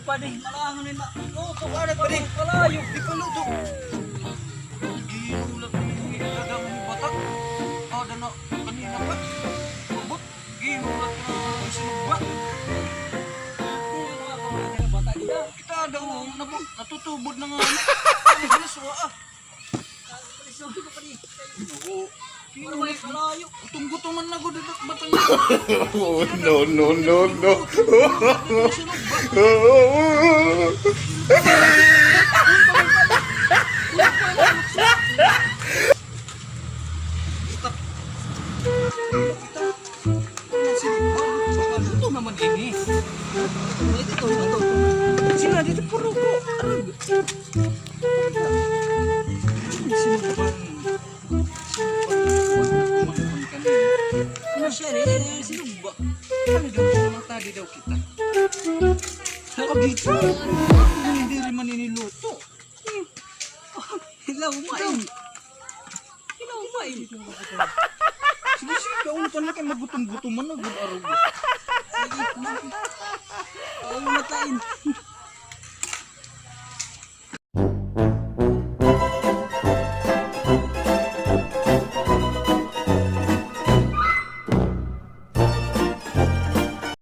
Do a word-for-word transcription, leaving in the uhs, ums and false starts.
Padi, malangon ni ma-, luto ka na, padi. Kalayo. Di pa luto. Ginulat ni Dada ni Bata. Ada na kanina pa. Ubot. Ginulat na sinugba. Kita daw, natu-, natutubod na nga. Ano, ginaswa, ah. Oo. Gutom-gutom man na gud, batang. Oh, no, no, no, no. Ito naman ini. Ito, ito. Sino dito? Puro ko. Aray. Sino ba? Sino ba? Ano siya, eh? Sino ba? Ano daw, mga tadi daw kita? Ako dito. Hindi rin maniniluto. Hello, Mike. Hello, Mike. Sige, sige, kauntan na kay magutom-gutom man na, gud arog. Sige, Mike. Ay, matayin.